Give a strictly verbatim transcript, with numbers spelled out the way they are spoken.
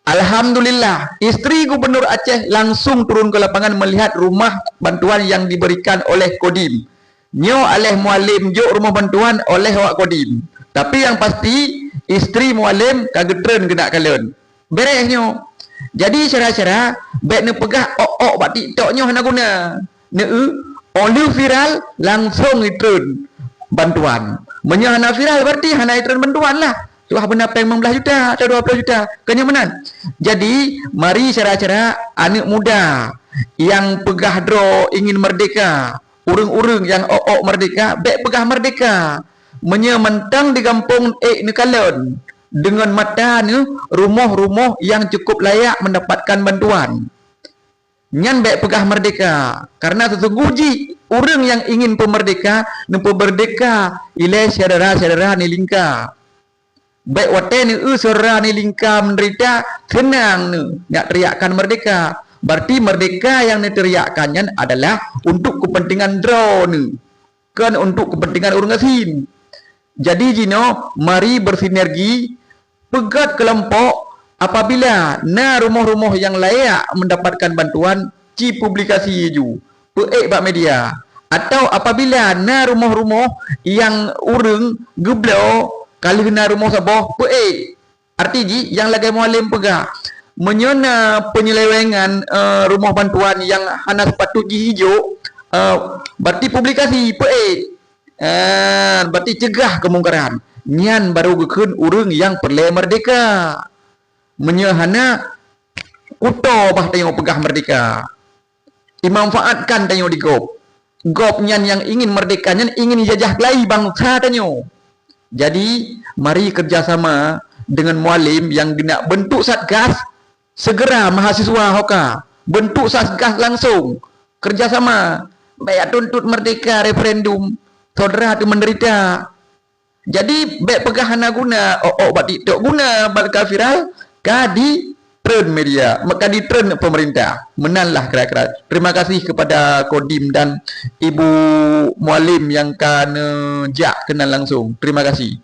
Alhamdulillah, istri Gubernur Aceh langsung turun ke lapangan melihat rumah bantuan yang diberikan oleh Kodim. Nyoe Aleh Mualem jok rumoh bantuan oleh awak Kodim. Tapi nyang pasti, istri Mualem ka geutreun keunak kalon. Beres nyoe. Jadi syedara-syedara, bék neupeugah ôk-ôk bak TikTok nyoe hana guna. Neu, óh lheueh viral, langsong jitreun bantuan. Meunyoe hana viral, berarti hana jitreun bantuan lah. Tuah beuna péng limong blaih juta atau dua ploh juta. Kan nyan meunan. Jadi, mari syedara-syedara, aneuk muda nyang peugah droe ingin merdeka, ureuëng-ureuëng nyang ôk-ôk merdeka, bék peugah merdeka. Meunyoe mantong di gampông ék neukalon deungon mata neuh rumoh-rumoh nyang cukup layak mendapatkan bantuan, nyan bék peugah merdeka. Karena sesungguh jih ureuëng nyang ingin peumerdeka, neupeumeurdeka ilée syedara-syedara neulingka. Bék watée neueu syedara neulingka meudeurita, seunang neuh jak teriakkan merdeka. Berarti merdeka nyang neuteriakkan nyan adalah untuk kepentingan droe neuh, kon untuk kepentingan ureuëng gasien. Jadi jinoe mari bersinergi, peugét keulompok, apabila na rumoh-rumoh nyang layak mendapatkan bantuan, ci publikasi laju, peuék bak media. Atau apabila na rumoh-rumoh nyang ureuëng geubloe, ka lheueh na rumoh saboh, peuék. Arti jih nyang lagée Mualem peugah, meunyoe na penyelewengan, eh, rumoh bantuan nyang hana sepatut jih ijok, eh, berarti publikasi, peuék. Eh, berarti cegah keumungkaran. Nyan barô geukheun ureuëng nyang peureulée merdeka. Meunyoe hana, kutoe bah tanyoe peugah merdeka. Imanfaatkan tanyoe di gob. Gob nyan nyang ingin merdeka nyan ingin jajah keulayi bansa tanyoe. Jadi, mari kerja sama dengan Mualem nyang geunak bentuk satgas, segera mahasiswa hoka bentuk satgas langsung, kerja sama, bék jak tuntut merdeka, referendum, syedara teuh meudeurita. Jadi, bék peugah hana guna, ôk-ôk bak TikTok guna, ban ka viral, ka ditreun media, ka ditreun pemerintah. Meunan lah kira-kira. Terima kasih kepada Kodim dan Ibu Mualem nyang ka neujak keunan langsung. Terima kasih.